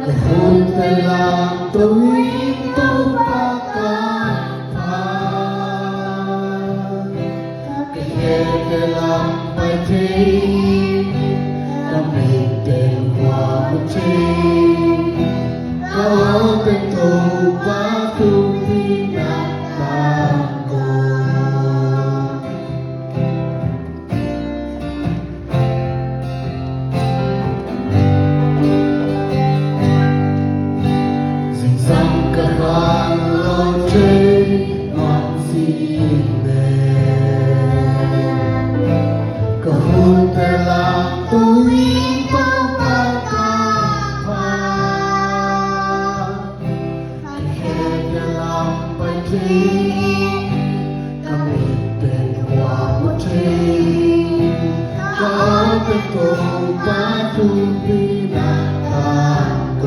Kahon lang tuwing tupakapan. Kahit lang may kami 电话不听， Kaoten to pa pinatako. 人生个欢乐最暖心的，个好的人都应当把他，黑的人白天，个明电话不听，高的都把土比那高。